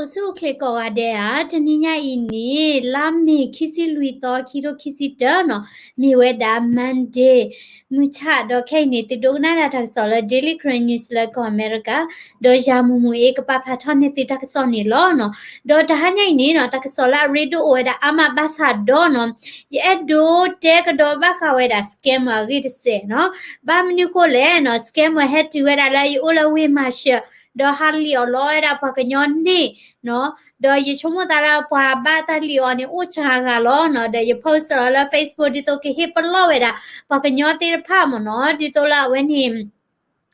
အိၣ်ဆူၣ်အိၣ်ချ့ကိးဂၤဒဲးဧါ, တနံၤညါအံၤန့ၣ် လါမ့ၤခံဆံလွံၢ်သီ ခံထိခံဆံတၢနီၤ, မ့ၢ်ဝဲဒၣ် Monday မုၢ်ဆၣ်ဒီးခဲအံၤန့ၣ် သုဒိကနၣ်ဒၣ်တၢ်ကစီၣ်လၢ Daily Karen News လၢကီၢ်အမဲရကၤ, ဒီးယၤမုၢ်မုၢ်အ့ ကပာ်ဖျါထီၣ်န့ၢ်သုတၢ်ကစီၣ်န့ၣ်လီၤနီၤ. ဒီးတဟါညါအံၤန့ၣ်နီၤ တၢ်ကစီၣ်လၢအရ့ဒိၣ်အိၣ်ဝဲဒၣ်အါမးဘၣ်ဆၣ်ဒီးနီၤ ယအဲၣ်ဒိးတဲကဒီးဘၣ်ဃးဝဲဒၣ် scammer အဂ့ၢ်တစဲးနီၤ. ဘၣ်မနုၤဃိလဲၣ်နီၤ scammer ဟဲတုၤဝဲဒၣ်လၢယအိၣ်လၢဝ့ၢ်မၤရှၢၣ် ဒီးဟးလံၣ်အီၣ်လီအီၣ်ဝဲဒၣ်ပှၤကညီန့ၣ်နီၤ. ဒီးယဆိကမိၣ်သးလၢပှၤဘၣ်တၢ်လံၣ်အီၣ်န့ၣ် အိၣ်စှၤဂၤလီၤနီၤ. ဒီးယ post လီၤလၢ Facebook ဒ်သိးကဟ့ၣ်ပလီၢ်ဝဲဒၣ် ပှၤကညီသ့ၣ်တဖၣ်မ့ၢ်နီၤ, ဒ်သိးလၢအဝဲန့ၣ်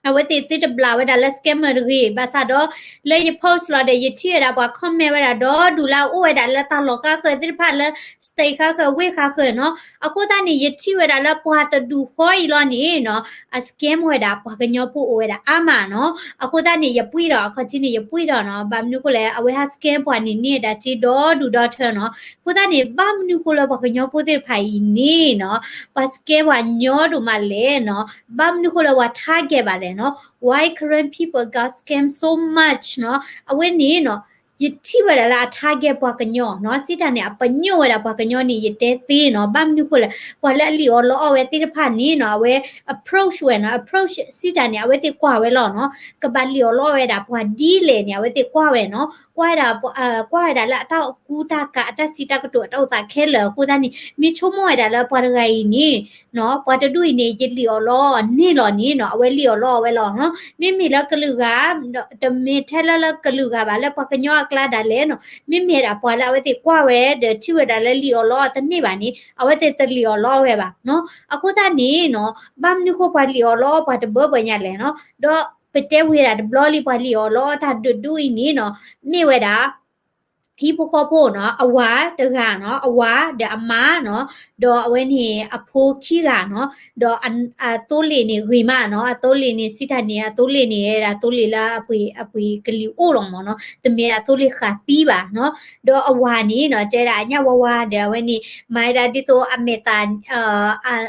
အဝဲသ့ၣ်သုတဘျးဝဲဒၣ်လၢ scammer တဂ့ၤ. ဘၣ်ဆၣ်ဒီး လၢယ post လီၤဒီး ယထံၣ်ဝဲဒၣ်ပှၤ comment ဝဲဒၣ်ဒီဒူၣ်လၢအအိၣ်ဝဲဒၣ်လၢတၢ်လီၢ်ဃါဃၢၤသ့ၣ်တဖၣ်လၢ state ဃါဃၢၤ ဝ့ၢ်ဃါဃၢၤနီၤ. အဃိသတးန့ၣ် ယထံၣ်ဝဲဒၣ်လၢပှၤတဒူၣ်ဃီအံၤလီၤန့ၣ်နီၤ အ scam ဝဲဒၣ်ပှၤကညီဖိအိၣ်ဝဲဒၣ်အါမးနီၤ. အဃိသတးန့ၣ် ယပှံၢ်ဒီး အခီၣ်ထံးန့ၣ် ယပှံၢ်ဒီးနီၤ. ဘၣ်မနုၤဃိလဲၣ် အဝဲဟး scam ပှၤန့ၣ် န့ၢ်ဝဲဒၣ်စ့ဒီဒူၣ်ဒီထၢနီၤ. အဃိသတးန့ၣ် ဘၣ်မနုၤဃိလၢပှၤကညီဖိသ့ၣ်တဖၣ်အံၤန့ၣ်နီၤ ပှၤ scam ပှၤညီဒိၣ်မးလဲၣ်နီၤ. ဘၣ်မနုၤဃိလၢပှၤ target ဘၣ်လဲၣ်နီၤ. Why Karen people got scam so much နီၤ. အဝဲန့ၣ်နီၤ ယထံၣ်ဝဲဒၣ်လၢအ target ပှၤကညီနီၤ. စံးတၢ်န့ၣ် အပညိၣ်ဝဲဒၣ်ပှၤကညီန့ၣ် ယတဲသ့နီၤ. ဘၣ်မနုၤဃိလဲၣ် ပှၤလၢအလံၣ်အီၣ်လီအီၣ်ဝဲသ့ၣ်တဖၣ်န့ၣ်နီၤ အဝဲ approach ဝဲနီၤ. Approach စံးတၢ်န့ၣ် အဝဲသ့ၣ်ကွၢ်ဝဲလီၤနီၤ. ကဘၣ်လံၣ်အီၣ်လီအီၣ်ဝဲဒၣ်ပှၤဒ်လဲၣ်န့ၣ် အဝဲသ့ၣ်ကွၢ်ဝဲနီၤ. ကွၢ်ဝဲဒၣ် ကွၢ်ဝဲဒၣ်လၢအတၢ်ကူတၢ်ကၤ အတၢ်စံးတၢ်ကတိၤ အတၢ်အိၣ်သးခဲလၢာ်အဃိသတးန့ၣ် မ့ၢ်ဆိကမိၣ်ဝဲဒၣ်လၢပှၤတဂၤအံၤန့ၣ်နီၤ ပှၤတဒူၣ်အံၤန့ၣ် ယလံၣ်အီၣ်လီအီၣ်န့ၢ်လီၤန့ၣ်နီၤ အဝဲလံၣ်အီၣ်လီအီၣ်ဝဲလီၤနီၤ. မ့မ့ၢ်လၢကလုာ်ဂၤ တမ့ၢ်ထဲလၢလၢကလုာ်ဂၤဘၣ် လၢပှၤကညီအကျါဒၣ်လဲာ်နီၤ မ့မ့ၢ်ဒၣ်ပှၤလၢအဝဲသ့ၣ်ကွၢ်ဝဲ ဒီးထံၣ်ဝဲဒၣ်လၢလံၣ်အီၣ်လီအီၣ်တန့ၢ်ဘၣ်န့ၣ် အဝဲသ့ၣ်တလံၣ်အီၣ်လီအီၣ်ဝဲဘၣ်နီၤ. အဃိသတးန့ၣ်နီၤ ဘၣ်မနုၤဃိပှၤလံၣ်အီၣ်လီအီၣ်ပှၤတဘၢဘၢညါလဲၣ်နီၤ. ဒီးပတဲဝံၤဒၣ်တဘျီလံ ပှၤလံၣ်အီၣ်လီအီၣ်တၢ်ဒုးဒူၣ်အံၤန့ၣ်နီၤ မ့ၢ်ဝဲဒၣ် ဟံၣ်ဖိဃီဖိနီၤ အဝၤတဂၤနီၤ အဝၤဒီးအမါနီၤ ဒီးအဝဲန့ၣ်အဖိခံဂၤနီၤ ဒီးအသိလ့ၣ်န့ၣ်ဂ့ၤမးနီၤ အသိလ့ၣ်န့ၣ် စံးတၢ်န့ၣ် အသိလ့ၣ်န့ၣ် ဝဲဒၣ်သိလ့ၣ်လၢအပှ့ၤ အပှ့ၤကလံၤအိၣ်လီၤမ့ၢ်နီၤ တမ့ၢ်ဒၣ်သိလ့ၣ်ဃာ်သံဘၣ်နီၤ ဒီးအဝၤန့ၣ်နီၤ တဲဒၣ်အညၣ်ဝါဝါဒီးအဝဲန့ၣ် မၤဝဲဒၣ်ဒ်သိးအမဲာ်သး အိၣ်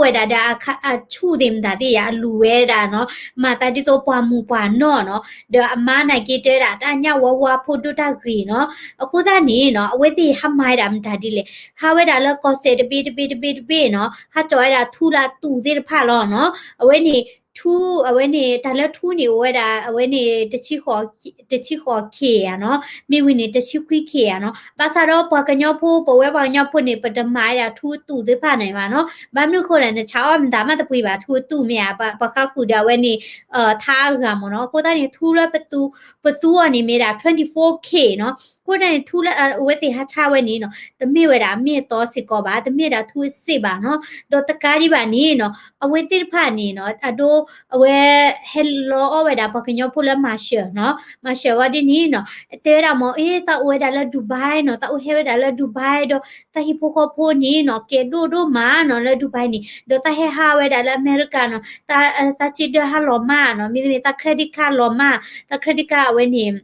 ဝဲဒၣ်ဒီးအဆူၣ်သ့ၣ်မတၤသ့ၣ်ယါ အလူၤဝဲဒၣ်နီၤ မၤသးဒ်သိးပှၤမုၢ်ပှၤနီၢ်နီၤ ဒီးအမါနာ်က့တဲဒၣ်တၢ်ညၣ်ဝါဝါဖိဒိၣ်တၢ်ဂ့ၤနီၤ အဃိသတးန့ၣ်နီၤ အဝဲသ့ၣ်ဟးမၤဝဲဒၣ်မတၤဒ်လဲၣ် ဟးဝဲဒၣ်လၢကီၢ်စဲၣ်တဘ့ၣ်တဘ့ၣ်တဘ့ၣ်တဘ့ၣ်နီၤ ဟးကၠီၤဝဲဒၣ်ထူလၢအတူၢ်သ့ၣ်တဖၣ်လီၤနီၤ အဝဲန့ၣ် ထူ အဝဲန့ၣ် တၢ်လၢထူန့ၣ်အိၣ်ဝဲဒၣ် အဝဲန့ၣ် တဆံဃိး ခ့ဧါနီၤ မ့ၢ်ဝံၤန့ၣ် တဆံခွံခ့ဧါနီၤ ဘၣ်ဆၣ်ဒီးပှၤကညီဖိ ပဝဲပှၤကညီဖိန့ၣ် ပတမၤဝဲဒၣ်ထူအတူၢ်သ့ၣ်တဖၣ်န့ၣ်ဘၣ်နီၤ ဘၣ်မနုၤအဃိလဲၣ် နဆးအီၣ်မတၤမးတပှ့ၤဘၣ် ထူအတူၢ်မ့ၢ်ဧါ ပှၤဃါဃုာ်ဒီးအဝဲန့ၣ် ထါအဂၤမ့ၢ်နီၤ အဃိသတးန့ၣ် ထူလၢပသူ ပသူအီၤန့ၣ်မ့ၢ်ဒၣ် twenty-four K နီၤ အဃိသတးန့ၣ် ထူလၢအဝဲသ့ၣ်ဟးဆါဝဲန့ၣ်နီၤ တမ့ၢ်ဝဲဒၣ်အမ့ၢ်အတီစ့ၢ်ကီးဘၣ် တမ့ၢ်ဒၣ်ထူအစ့ၣ်ဘၣ်နီၤ ဒီးတကးဒံးဘၣ်န့ၣ်နီၤ အဝဲသ့ၣ်တဖၣ်န့ၣ်နီၤ အဒိ အဝဲ ဟဲလီအီၣ်ဝဲဒၣ်ပှၤကညီဖိလၢမၤရှၢၤနီၤ မၤရှၢၤဝဲဒ်န့ၣ်နီၤ တဲဝဲဒၣ်မ့ၢ် အ့ သးအိၣ်ဝဲဒၣ်လၢ Dubai နီၤ သးအိၣ်ဟဲဝဲဒၣ်လၢ Dubai ဒီး သးဟံၣ်ဖိဃီဖိန့ၣ်နီၤ ကဲဒိၣ်ဒိၣ်မးနီၤ လၢ Dubai န့ၣ် ဒီးသးဟဲဟးဝဲဒၣ်လၢအမဲရကၤနီၤ သး သးစ့ဒၢဟးလီၤမၢ်နီၤ မ့တမ့ၢ်သး credit card လီၤမၢ် သး credit card အဝဲန့ၣ်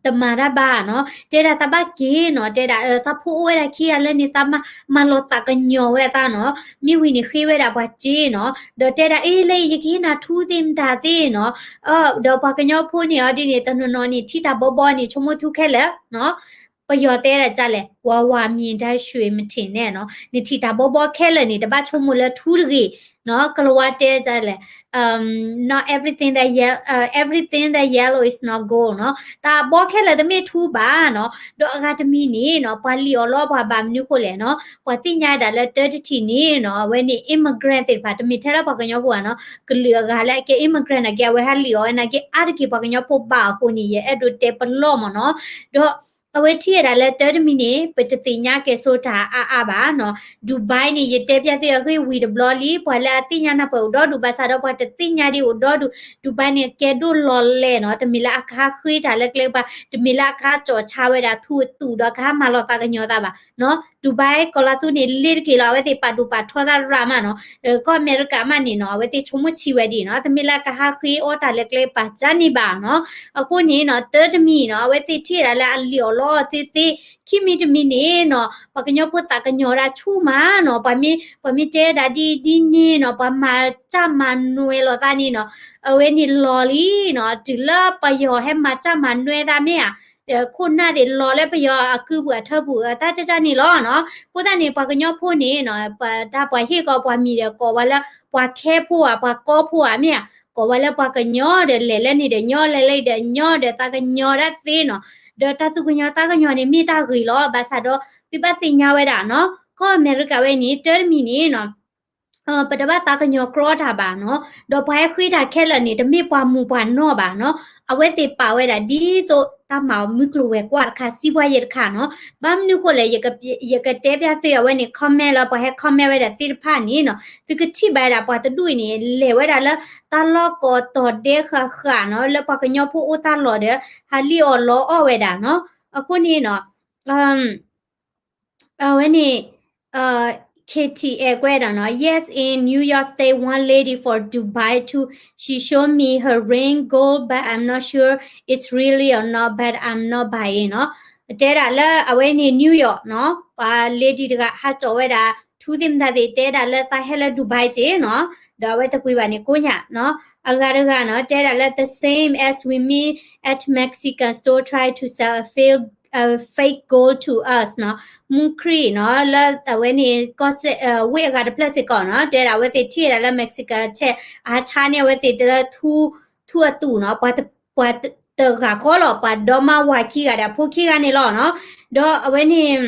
တမၤတၢ်ဘၣ်နီၤ တဲဒၣ်သးဘၣ်က့ၤနီၤ တဲဒၣ် သးဖိအိၣ်ဝဲဒၣ်ခံဂၤလၢန့ၣ် သးမၤလီၤသးကညီၤဝဲသးနီၤ မ့ၢ်ဝံၤန့ၣ်ဃ့ဝဲဒၣ်ပှၤစ့နီၤ ဒီးတဲဒၣ် အ့ လၢယကဟ့ၣ်နၤထူသ့ၣ်မတၤသ့ၣ်နီၤ ဒီးပှၤကညီဖိန့ၣ်အီၤဒ်န့ၣ် တနီၤနီၤန့ၣ် ထံတၢ်ဘီဘီန့ၣ် ဆိကမိၣ်ထူခဲလၢာ်နီၤ ပယီၤတဲဒၣ်ဒ်လဲၣ် ဝါဝါမြင်တတ်ရွှေမထင်နဲ့နီၤ နထံတၢ်ဘီဘီခဲလၢာ်န့ၣ် တဘၣ်ဆိကမိၣ်လၢထူတဂ့ၤနီၤ ကလၤဝါတဲဒ်လဲၣ် not everything that yellow, everything that yellow is not gold နီၤ တၢ်ဘီခဲလၢာ်တမ့ၢ်ထူဘၣ်နီၤ ဒီးအဂၤတမံၤန့ၣ်နီၤ ပှၤလံၣ်အီၣ်လီအီၣ်ပှၤဘၣ်မနုၤဃိလဲၣ်နီၤ ပှၤသ့ၣ်ညါဒၣ်လၢတၢတထံၣ်န့ၣ်နီၤ အဝဲန့ၣ် immigrant သ့ၣ်တဖၣ် တမ့ၢ်ထဲလၢပှၤကညီဖိဘၣ်နီၤ ကလုာ်အဂၤလၢအကဲ immigrant နာ်က့ အဝဲဟးလံၣ်အီၣ်ဝဲနာ်က့ အါတက့ၢ်ပှၤကညီဖိဘၣ်အဃိန့ၣ် ယအဲၣ်ဒိးတဲပလီၢ်မ့ၢ်နီၤ ဒီး အဝဲထံၣ်ဝဲဒၣ်လၢတၢတမံၤန့ၣ် ပတသ့ၣ်ညါကဲဆိတၢ်အါအါဘၣ်နီၤ Dubai န့ၣ် ယတဲပျဲသုအဂ့ၢ်ဝံၤတဘျီလံ ပှၤလၢအသ့ၣ်ညါနၢ်ပၢၢ်အိၣ်ဒီဒူၣ် ဘၣ်ဆၣ်ဒီးပှၤတသ့ၣ်ညါဒ်အိၣ်ဒီဒူၣ် Dubai န့ၣ် ကဲဒိၣ်လီၤလဲၣ်နီၤ တမ့ၢ်လၢအကဟးဃ့တၢ်လၢကျဲကပၤ တမ့ၢ်လၢအကဟးကၠီၣ်ဆါဝဲဒၣ်ထူအတူၢ်ဒီးကဟးမၤလီၤသးကညီၤသးဘၣ်နီၤ Dubai ကီၢ်လါသူန့ၣ် လ့တက့ၢ်လီၤ အဝဲသ့ၣ်ပာ်ဒိၣ်ပာ်ထီသးရၣ်မးနီၤ ကီၢ်အမဲရကၤမးန့ၣ်နီၤ အဝဲသ့ၣ်ဆိကမိၣ်ဆံးဝဲဒၣ်နီၤ တမ့ၢ်လၢကဟးဃ့အီၣ်တၢ်လၢကျဲကပၤကန့ၣ်ဘၣ်နီၤ အဃိန့ၣ်နီၤ တၢတမံၤနီၤ အဝဲသ့ၣ်ထံၣ်ဝဲဒၣ်လၢအလံၣ်အီၣ်လီအီၣ်သ့သ့ ခံမံၤတမံၤန့ၣ်နီၤ ပှၤကညီဖိသးကညီၤတၢ်ဆူၣ်မးနီၤ ပှၤမ့ၢ် ပှၤမ့ၢ်တဲဒၣ်ဒ်ဒ်န့ၣ်နီၤ ပှၤမၤစၢ်မၤနွဲလီၤသးန့ၣ်နီၤ အဝဲန့ၣ်လီၤလံနီၤ တုၤလၢပယီၤဟဲမၤစၢ်မၤနွဲသးမ့ၢ်ဧါ ဒီးခိၣ်နၢ်သ့ၣ်လီၤလၢပယီၤအကုၢ်ပူၤအထၢပူၤ တၢ်ကၢ်ကၢ်န့ၣ်လီၤနီၤ. အဃိသတးန့ၣ် ပှၤကညီဖိန့ၣ်နီၤ ပှၤတၢ်ပှၤဟ့ၣ်ကီးပှၤမံၤဒီး ကိးဝဲလၢပှၤခဲဖိဧါ ပှၤကီဖိဧါ မ့ၢ်ဧါ ကိးဝဲလၢပှၤကညီဒီး လဲၤလၢန့ၣ်ဒီးညီ လဲၤလၢဒီးညီဒီး သးကညီၤဒၣ်သ့နီၤ. ဒီးတၢ်သူၣ်ကညီၤသးကညီၤန့ၣ် မ့ၢ်တၢ်ဂ့ၤလီၤ. ဘၣ်ဆၣ်ဒီး သုဘၣ်သ့ၣ်ညါဝဲဒၣ်နီၤ ကီၢ်အမဲရကၤဝဲန့ၣ် တၢ်တမံၤန့ၣ်နီၤ ပတဘၣ်သးကညီၤကြီတၢ်ဘၣ်နီၤ. ဒီးပှၤဟဲဃ့တၢ်ခဲလၢာ်န့ၣ် တမ့ၢ်ပှၤမူးပှၤနီၢ်ဘၣ်နီၤ. အဝဲသ့ၣ်ပာ်ဝဲဒၣ်ဒ်သိးတၢ်မၤအီၤမုၢ်ကျိၤဝဲၤကွာ်တခါ စံးပှၤယဲၢ်တခါနီၤ. ဘၣ်မနုၤဃိလဲၣ် ယကတဲပျၢ်သုအဝဲန့ၣ် comment လၢပှၤဟဲ comment ဝဲဒၣ်သ့ၣ်တဖၣ်န့ၣ်နီၤ သုကထံၣ်ဘၣ်ဝဲဒၣ်ပှၤတဒူၣ်အံၤန့ၣ် လဲၤဝဲဒၣ်လၢ တၢ်လီၢ်ကိးတီၤဒဲဃာ်ဃာ်နီၤ လၢပှၤကညီဖိအိၣ်တၢ်လီၢ်ဒီး ဟးလံၣ်အီၣ်လီအီၣ်ဝဲဒၣ်နီၤ. အဃိန့ၣ်နီၤ အဝဲန့ၣ် K T L ကွဲးဒၣ်နီၤ Yes, in New York State, one lady for Dubai too. She showed me her ring gold, but I'm not sure it's really or not, but I'm not buying နီၤ. တဲဒၣ်လၢအဝဲန့ၣ် New York နီၤ ပှၤ lady တဂၤဟးတီၣ်ဝဲဒၣ် ထူသ့ၣ်မတၤသ့ၣ် တဲဒၣ်လၢသးဟဲလၢ Dubai က့နီၤ ဒီးအဝဲတပှ့ၤဘၣ်န့ၣ် ကိးညၣ်နီၤ. အဂၤတဂၤနီၤ တဲဒၣ်လၢ the same as we meet at Mexican store try to sell a fake a fake gold to us နီၤ. မူခရံာ်နီၤ လၢအဝဲန့ၣ် ကီၢ်စဲၣ် ဝ့ၢ်အဂၤတဖျၢၣ်စ့ၢ်ကီးနီၤ တဲဒၣ်အဝဲသ့ၣ်ထံၣ်ဒၣ်လၢ Mexican ဆဲး အဟးဆါန့ၢ်အဝဲသ့ၣ်တလၢ ထူအတူးနီၤ ပှၤတဂၤဃီလီၤ ပှၤဒီမါဝၤခံဂၤဒီးအဖိခံဂၤန့ၣ်လီၤနီၤ. ဒီးအဝဲန့ၣ်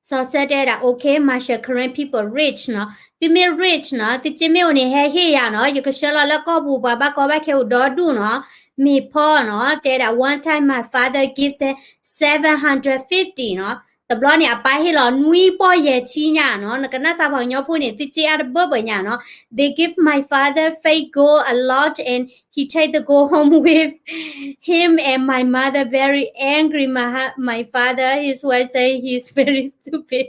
စီၤဆၢတဲဒၣ် okay, Marshall Karen people rich နီၤ. သုမ့ၢ် rich နီၤ သုစ့မ့ၢ်အိၣ်န့ၣ် ဟဲဟ့ၣ်ယၤနီၤ ယကဆှၢလီၤလၢကီၢ်ပူၤ ပှၤဘၣ်ကီဘၣ်ခဲအိၣ်ဒီဒူၣ်နီၤ. မ့ၢ်ဖီနီၤ တဲဒၣ် one time my father give them seven hundred fifty နီၤ. တဘျီန့ၣ် အပၢ်ဟ့ၣ်လီၤ နွံပီၢ်ယဲၢ်ဆံညါနီၤ. နကနၣ်စၢ်ပှၤကညီဖိန့ၣ် သုစ့အါတဘၢဘၢညါနီၤ. They give my father fake gold a lot and he take the gold home with him and my mother very angry. My, my father, his wife say he's very stupid.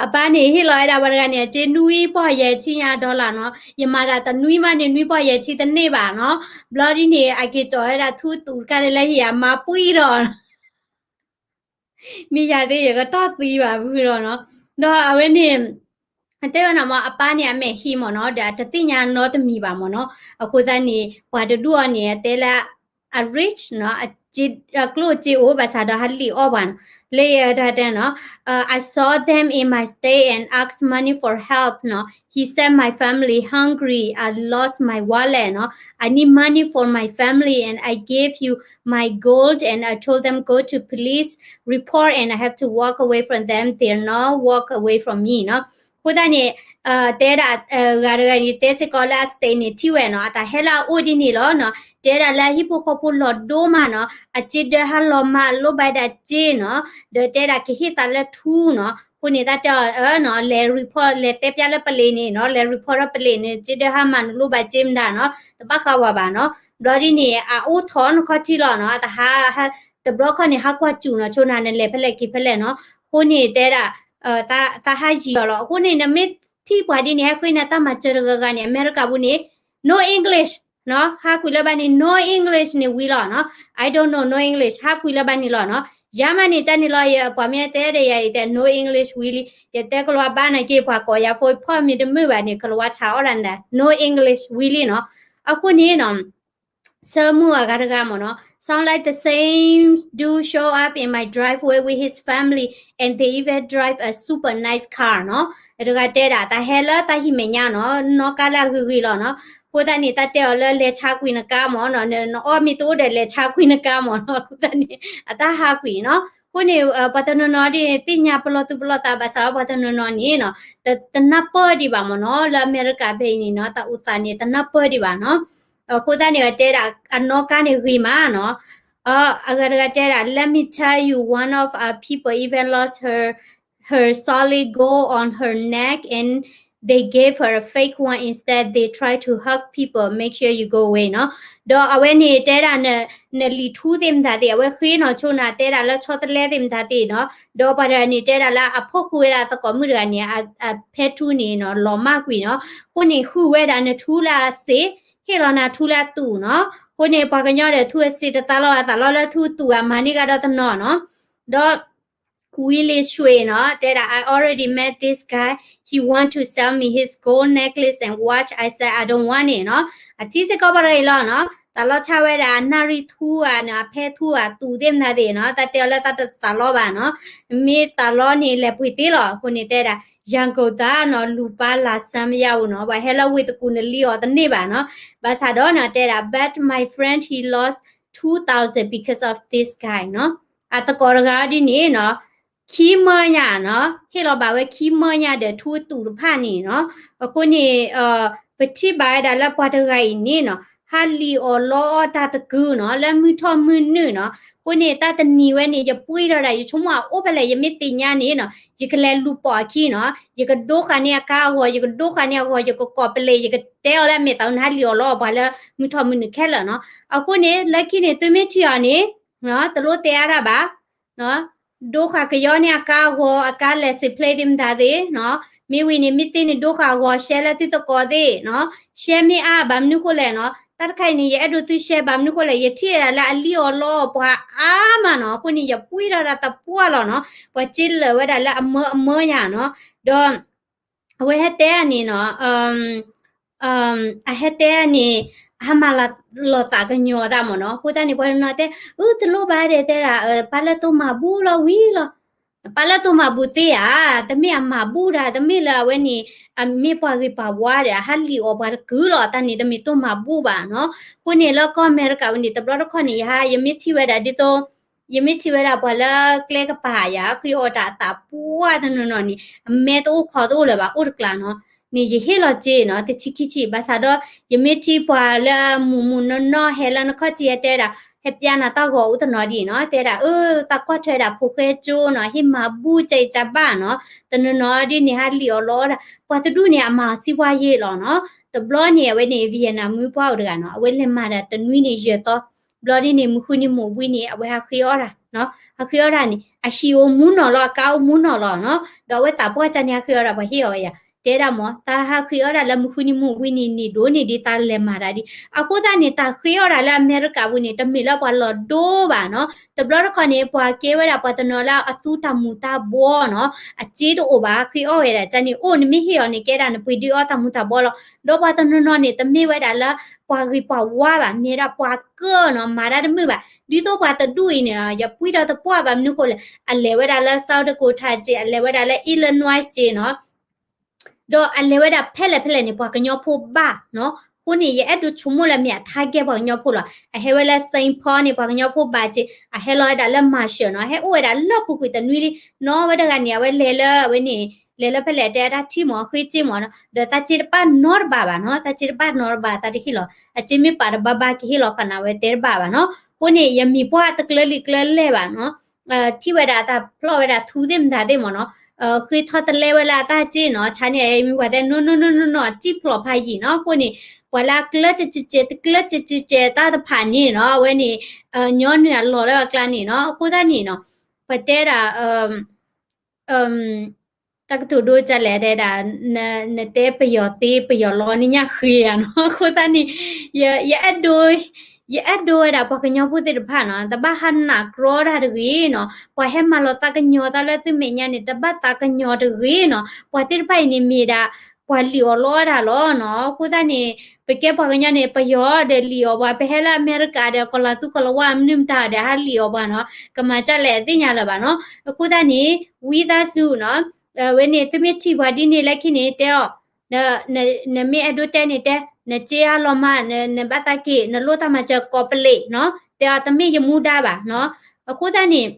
အပၢ်န့ၣ် ဟ့ၣ်လီၤဝဲဒၣ်ပှၤတဂၤန့ၣ် အစ့နွံပီၢ်ယဲၢ်ဆံညါ dollar နီၤ. ယမၤတၢ်တနွံမးန့ၣ် နွံပီၢ်ယဲၢ်ဆံတန့ၢ်ဘၣ်နီၤ. ဘျီဒ်န့ၣ် အက့ၤကၠီၤဝဲဒၣ်ထူတူးတခါန့ၣ်လၢဟံၣ် အမါပှံၢ်ဒီး မ့ၢ်ယၤသ့ၣ် ယကတီၢ်သံဘၣ်ဖုဒီးနီၤ. ဒီးအဝဲန့ၣ် တဲဝဲနီၤမ့ၢ် အပၢ်န့ၣ် အမဲာ်ဟံးမ့ၢ်နီၤ ဒီးအတသ့ၣ်ညါနီတမံၤဘၣ်မ့ၢ်နီၤ. အဃိသတးန့ၣ် ပှၤတဒူၣ်အီၤန့ၣ် အတဲလၢ အ rich နီၤ အကျိၣ်အစ့အိၣ် ဘၣ်ဆၣ်ဒီးဟးလံၣ်အီၣ်ပှၤနီၤ. လၢယတၢ်တဲနီၤ I saw them in my state and asked money for help နီၤ. He said, my family hungry, I lost my wallet နီၤ. I need money for my family and I gave you my gold and I told them go to police report and I have to walk away from them. They're not walk away from me နီၤ. အဃိသတးန့ၣ် တဲဒၣ် ဂၤတဂၤန့ၣ် တဲစ့ၢ်ကီးလၢအ state န့ၣ် ထံၣ်ဝဲနီၤ အတၢ်ဟဲလၢအအိၣ်ဒ်န့ၣ်လီၤနီၤ. တဲဒၣ်လၢအဟံၣ်ဖိဃီဖိလီၤဒိၣ်မးနီၤ အစ့ဒၢဟးလီၤမးလိၣ်ဘၣ်ဒၣ်စ့နီၤ. ဒီးတဲဒၣ်ကဟ့ၣ်သးလၢထူနီၤ. အဃိန့ၣ် တၢ်တဲအီၤနီၤ လဲၤ report လဲၤတဲပျၢ်လၢပလံးန့ၣ်နီၤ လဲၤ report ဒီးပလံးန့ၣ် စ့ဒၢဟးမၤနလိၣ်ဘၣ်စ့မတၤနီၤ တဘၣ်ဃးဝဲဘၣ်နီၤ. ဘျီဒ်န့ၣ် အအိၣ်ထီၣ်နခီၣ်ထံးလီၤနီၤ အတဟး တဘျီခီၣ်န့ၣ် ဟးကွၢ်စူၣ်နီၤ ဆိနၤနလဲၤဖဲလဲၣ်က့ၤဖဲလဲၣ်နီၤ. အဃိန့ၣ်တဲဒၣ် သးဟးယံၤအီၤလီၤ. အဃိန့ၣ် နမ့ၢ်ထံၣ်ပှၤဒ်န့ၣ် ဟဲဃ့နၤတၢ်မၤစၢၤတဂၤဂၤန့ၣ် အမဲရကၤပူၤန့ၣ် no English နီၤ ဟးကွံာ်လၢဘၣ်န့ၣ် no English န့ၣ်ဝံၤလီၤနီၤ. I don't know, no English ဟးကွံာ်လၢဘၣ်န့ၣ်လီၤနီၤ. ယၤမးန့ၣ် ကန့ၣ်လီၤ ယပှၤမ့ၢ်တဲဒီးယၤ ယတဲ no English ဝံၤလံ ယတဲကလၤဝါဘၣ်နာ်က့ ပှၤကိးယၤဖိဖီၣ်မ့ၢ်တမုာ်ဘၣ်န့ၣ် ကလၤဝါဆးအီၣ်ဒၣ်န့ၣ် no English ဝံၤလံနီၤ. အဃိန့ၣ်နီၤ ဆၢမုၢ်အဂၤတဂၤမ့ၢ်နီၤ sound like the same dude show up in my driveway with his family and they even drive a super nice car နီၤ. တဂၤတဲဒၣ် တၢ်ဟဲလၢတၢ်ဟံၣ်မဲာ်ညါနီၤ နီၣ်ကါလၢအဂ့ၤဂ့ၤလီၤနီၤ. အဃိသတးန့ၣ် တၢ်တဲအီၤလၢလဲၤဆါကွံာ်နကါမ့ၢ်နီၤ နအီၣ်မ့ၢ်တအိၣ်ဒီးလဲၤဆါကွံာ်နကါမ့ၢ်နီၤ. အဃိသတးန့ၣ် အတၢ်ဟးကွံာ်နီၤ. အဃိန့ၣ် ပှၤတနီၤနီၤဒ်န့ၣ် သ့ၣ်ညါပလီၢ်သူၣ်ပလီၢ်သးဘၣ်ဆၣ် ပှၤတနီၤနီၤန့ၣ်နီၤ တနၢ်ပၢၢ်ဒံးဘၣ်မ့ၢ်နီၤ လၢအမဲရကၤဖဲအံၤန့ၣ်နီၤ တၢ်အိၣ်သးန့ၣ် တနၢ်ပၢၢ်ဒံးဘၣ်နီၤ. အဃိသတးန့ၣ် တဲဒၣ် အနီၣ်ကါန့ၣ်ဂ့ၤမးနီၤ. အဂၤတဂၤတဲဒၣ် let me tell you, one of our people even lost her her solid gold on her neck and they gave her a fake one instead. They try to hug people. Make sure you go away နီၤ. ဒီးအဝဲန့ၣ်တဲဒၣ် နလံာ်ထူသ့ၣ်မတၤသ့ၣ် အဝဲဃ့နီၤ ဆိနၤတဲဒၣ်လၢဆီတလဲသ့ၣ်မတၤသ့ၣ်နီၤ. ဒီးပှၤတဂၤန့ၣ်တဲဒၣ်လၢအဖီၣ်ဃုာ်ဝဲဒၣ်သကိးမုၣ်တဂၤန့ၣ် အဖဲထူန့ၣ်နီၤ လီၤမၢ်ကွံာ်နီၤ. အဃိန့ၣ်ဃုာ်ဝဲဒၣ်နထူလၢအစ့ ဟ့ၣ်လီၤနၤထူလၢအတူးနီၤ. အဃိန့ၣ် ပှၤကညီဒီးထူအစ့တသးလီၤအသးလီၤလၢထူတူးအမၤန့ၢ်ကဒီးတနီၤနီၤ. ဒီး ဝံၤလံဆွ့နီၤ တဲဒၣ် I already met this guy, he want to sell me his gold necklace and watch, I said I don't want it နီၤ. အထံစ့ၢ်ကီးပှၤတဂၤအံၤလီၤနီၤ. သးလီဆါဝဲဒၣ် နၣ်ရံၣ်ထူဧါန့ၣ် အဖဲထူဧါ တူးသ့ၣ်မတၤသ့ၣ်နီၤ, တၢ်တဲအီၤလၢတၢ်တသးလီဘၣ်နီၤ, မ့ၢ်သးလီန့ၣ် လဲၤပှ့ၤသ့လီၤ. အဃိန့ၣ်တဲဒၣ် ရန်ကုန်သားနီၤ လူပါလာဆန်းမရဘူးနီၤ, ပှၤဟဲလၢဝ့ၢ်တကူၣ်န့ၣ် လံအီၤတန့ၢ်ဘၣ်နီၤ, ဘၣ်ဆၣ်ဒီးနီၤ တဲဒၣ် but my friend he lost two thousand because of this guy နီၤ, အသကိးတဂၤဒ်န့ၣ်နီၤ ခံမၢညါနီၤ, ဟ့ၣ်လီၤဘၣ်ဝဲခံမၢညါဒီးထူတူၢ်တဖၣ်န့ၣ်နီၤ, အဃိန့ၣ် ပထံၣ်ဘၣ်ဝဲဒၣ်လၢပှၤတဂၤအံၤန့ၣ်နီၤ ဟးလံၣ်အီၣ်လီအီၣ်တၢ်တကုာ်နီၤ လၢမုၢ်ထီၣ်မုၢ်နုာ်နီၤ, အဃိန့ၣ် တၢ်တနံၤဝဲန့ၣ် ယပှံၢ်ထီၣ်ဒၣ် ယဆိကမိၣ်အအိၣ်ဖဲလဲၣ် ယမ့ၢ်သ့ၣ်ညါန့ၣ်နီၤ ယကလဲၤလူၤပိာ်အခံနီၤ, ယကဒိဃာ်န့ၢ်အကါအဂီၤ ယကဒိဃာ်န့ၢ်အဂီၤ ယကကိးပလံး ယကတဲအီၤလၢအမဲာ်သးန့ၣ် ဟးလံၣ်အီၣ်လီအီၣ်ပှၤလၢမုၢ်ထီၣ်မုၢ်နုာ်ခဲလၢာ်နီၤ, အဃိန့ၣ် လၢခံန့ၣ် သုမ့ၢ်ထံၣ်အီၤန့ၣ် တလိၣ်တဲအါတၢ်ဘၣ် ဒိဃာ်ကယီန့ၢ်အကါအဂီၤ အကါလဲၤစ့းဖျ့သ့ၣ်မတၤသ့ၣ်နီၤ, မ့ၢ်ဝံၤန့ၣ် မ့ၢ်သ့န့ၣ် ဒိဃာ်အဂီၤ ရှဲလၢသုသကိးသ့ၣ်နီၤ, ရှဲမ့ၢ်အါဘၣ်မနုၤဃိလဲၣ်နီၤ, တၢ်တခါအံၤန့ၣ် ယအဲၣ်ဒိးသုရှဲဘၣ်မနုၤဃိလဲၣ် ယထံၣ်ဝဲဒၣ်လၢအလံၣ်အီၣ်လီအီၣ်ပှၤအါမးနီၤ, အဃိန့ၣ် ယပှံၢ်ထီၣ်ဒၣ်တပှၢ်လီၤနီၤ, ပှၤစ့လၢာ်ဝဲဒၣ်လၢအမၢအမၢညါနီၤ, ဒီး အဝဲဟဲတဲန့ၣ်နီၤ အဟဲတဲန့ၣ် အဟးမၤလီၤသးကညီၤသးမ့ၢ်နီၤ, အဃိသတးန့ၣ် ပှၤတနီၤတဲ အၢ တလိၣ်ဘၣ်ဒီး တဲဒၣ် ပၢ်လၢတိၢ်မၤဘူၣ်လီၤဝံၤလီၤ, ပၢ်လၢတိၢ်မၤဘူၣ်သ့ဧါ, တမ့ၢ်အမၤဘူၣ်တၢ် တမ့ၢ်လၢအဝဲန့ၣ် အမ့ၢ်ပှၤဂ့ၤပှၤဝါဒီး အဟးလံၣ်အီၣ်ပှၤတကုာ်လီၤ, တၢ်န့ၣ်တမ့ၢ်တိၢ်မၤဘူၣ်ဘၣ်နီၤ, အဃိန့ၣ် လၢကီၢ်အမဲရကၤဝဲန့ၣ် တဘျီတခီၣ်န့ၣ် ယဟး ယမ့ၢ်ထံၣ်ဝဲဒၣ်ဒ်သိး ယမ့ၢ်ထံၣ်ဝဲဒၣ်ပှၤလၢကျဲကပၤယၤ ဃ့အီၣ်တၢ်အသးပှၢ်တနီၤနီၤန့ၣ် အမဲတအိၣ်ခီတအိၣ်လၢၤဘၣ် အိၣ်တကျါနီၤ, န့ၣ်ယဟ့ၣ်လီၤစ့နီၤ တဆံခံဆံ ဘၣ်ဆၣ်ဒီး ယမ့ၢ်ထံၣ်ပှၤလၢမုၢ်မုၢ်နီၢ်နီၢ်ဟဲလၢနခီၣ်ထံးဟဲတဲဒၣ် ဟဲပျးနၤတၢ်ဂီၤအိၣ်တနီၤဒ်နီၤ တဲဒၣ် အၢ သးကွၢ်ထွဲဒၣ်ဖိၣ်ဃဲကၠိနီၤ ဟ့ၣ်မၤဘူၣ်ကၠဲအံၤကၠၢဘၣ်နီၤ တနီၤနီၤဒ်န့ၣ် ဟးလံၣ်အီၣ်လီအီၣ်ဒၣ် ပှၤတဒူၣ်န့ၣ် အမၤအီၤစံးပှၢ်ယ့ၢ်လီၤနီၤ, တဘျီန့ၣ် အဝဲန့ၣ် Vietnam မုၢ်ပှၢ်အိၣ်တဂၤနီၤ အဝဲလဲၤမၤဒၣ်တနွံန့ၣ်ယဲၢ်သီ ဘျီဒ်န့ၣ် မုၢ်ဃုနံၤမုၢ်ဝံၤန့ၣ် အဝဲဟးဃ့အီၣ်တၢ်နီၤ, ဟးဃ့အီၣ်တၢ်န့ၣ် အဟံၣ်အိၣ်မူနီၤလီၤ အကါအိၣ်မူနီၤလီၤနီၤ, ဒီးအဝဲသးပှၢ်ကၢ်န့ၣ် ဟးဃ့အီၣ်တၢ် ပှၤဟ့ၣ်အီၤဝဲယၤ တဲဒၣ်မ့ၢ် တၢ်ဟးဃ့အီၣ်တၢ်လၢမုၢ်ဃုနံၤမုၢ်ဝံၤန့ၣ် န့ၢ်ဒိၣ်န့ၢ်ဒံးတၢ်လဲၤမၤတၢ်ဒံး, အဃိသတးန့ၣ် တၢ်ဃ့အီၣ်တၢ်လၢအမဲရကၤပူၤန့ၣ် တမ့ၢ်လၢပှၤလီၤဒိဘၣ်နီၤ, တဘျီတခီန့ၣ် ပှၤကဲဝဲဒၣ်ပှၤတနီၤလၢအသူတၢ်မူၤတၢ်ဘှီနီၤ, အစ့တအိၣ်ဘၣ် ဃ့အီၣ်ဝဲဒၣ်ကၢ်န့ၣ် အိၣ်နမ့ၢ်ဟ့ၣ်အီၤန့ၣ် ကဲဒၣ်နပှ့ၤဒုးအီၣ်တၢ်မူၤတၢ်ဘှီလီၤ, ဒီးပှၤတနီၤနီၤန့ၣ် တမ့ၢ်ဝဲဒၣ်လၢပှၤဂ့ၤပှၤဝါဘၣ် မ့ၢ်ဒၣ်ပှၤကၢၢ်နီၤ မၤတၢ်တမုာ်ဘၣ်, ဒ်သိးပှၤတဒူၣ်အံၤန့ၣ် ယပှံၢ်ထီၣ်တပှၢ်ဘၣ်မနုၤဃိလဲၣ် အလဲၤဝဲဒၣ်လၢ South Dakota ကၢ် အလဲၤဝဲဒၣ်လၢ Illinois ကၢ်နီၤ ဒီးအလဲၤဝဲဒၣ်ဖဲလဲၣ်ဖဲလဲၣ်န့ၣ် ပှၤကညီဖိဘၣ်နီၤ, အဃိန့ၣ် ယအဲၣ်ဒိးဆိကမိၣ်လၢမ့ၢ်အ target ပှၤကညီဖိလီၤ, အဟဲဝဲလၢ Saint Paul န့ၣ် ပှၤကညီဖိဘၣ်ကၢ်, အဟဲလီၤဝဲဒၣ်လၢ Marshall နီၤ, ဟဲအိၣ်ဝဲဒၣ်လၢပူၤကွံာ်တနွံလံ, နီၤဝဲတဂၤန့ၣ် အဝဲလဲၤလၢအဝဲန့ၣ် လဲၤလၢဖဲလဲၣ်တဲအတၢ်ထံၣ်မ့ၢ် အဃ့စ့မ့ၢ်နီၤ, ဒီးတၢ်စ့တဘၣ်နီတဘၣ်ဘၣ်နီၤ, တၢ်စ့တဘၣ်နီတဘၣ် တၢ်တဟ့ၣ်လီၤ, အစ့မ့ၢ်ပာ်တဘၣ်ဘၣ်ကဟ့ၣ်လီၤဃာ်နၤဝဲတဲတဘၣ်ဘၣ်နီၤ, အဃိန့ၣ် ယမံၤပှၢ်တကျၢလံာ်ကျၢလဲၢ်ဘၣ်နီၤ ထံၣ်ဝဲဒၣ်တၢ်ဖျီၣ်ဝဲဒၣ်ထူသ့ၣ်မတၤသ့ၣ်မ့ၢ်နီၤ, ဃ့ထီၣ်တလဲဝဲလၢအတၢ်စ့နီၤ, ဆါန့ၣ် မ့ၢ်ပှၤတဲ နီၢ်နီၢ်နီၢ်နီၢ်နီၢ် အစံၣ်ဖျိးဖးယံာ်နီၤ, အဃိန့ၣ် ပှၤလၢအကျၢကကကဲ တကျၢကကကဲတၢ်တဖၣ်န့ၣ်နီၤ, အဝဲန့ၣ် ညီနုၢ်အလီၢ်လၢအကျါန့ၣ်နီၤ, အဃိသတးန့ၣ်နီၤ, ပှၤတဲဒၣ် တၢ်ကတိၤဒိကလဲၣ်တဲဒၣ် နတဲပယီၤသ့ပယီၤလီန့ၣ်ညၣ်ဃ့ဧါနီၤ, အဃိသတးန့ၣ် ယအဲၣ်ဒိး ယအဲၣ်ဒိးဝဲဒၣ်ပှၤကညီဖိသ့ၣ်တဖၣ်နီၤ, တဘၣ်ဟးနးကြီတၢ်တဂ့ၤနီၤ, ပှၤဟဲမၤလီၤသးကညီၤသးလၢသုမဲာ်ညါန့ၣ် တဘၣ်သးကညီၤတဂ့ၤနီၤ, ပှၤသ့ၣ်တဖၣ်အံၤန့ၣ်မ့ၢ်ဒၣ် ပှၤလံၣ်အီၣ်လီအီၣ်တၢ်လီၤနီၤ, အဃိသတးန့ၣ် ပကဲပှၤကညီန့ၣ် ပယီၤဒီးလံၣ်အီၣ်ပှၤ, ပဟဲလၢအမဲရကၤဒီး ကီၤလၤသူကီၤလၤဝါမနုၤမတၤဒီး ဟးလံၣ်အီၣ်ပှၤနီၤ, ကမၤဒ်လဲၣ်အသ့ၣ်ညါလၢၤဘၣ်နီၤ, အဃိသတးန့ၣ် ဝံသးစူၤနီၤ, ဝဲန့ၣ် သုမ့ၢ်ထံၣ်ပှၤဒ်န့ၣ်လၢခံန့ၣ် တဲအီၤ နမ့ၢ်အဲၣ်ဒိးတဲန့ၣ်တဲ, နစ့အါလီၤမး, နဘၣ်သးက့ၤ, နလိၣ်တၢ်မၤစၢၤကိးပလံးနီၤ, တဲအီၤတမ့ၢ်ယမူဒါဘၣ်နီၤ. အဃိသတးန့ၣ်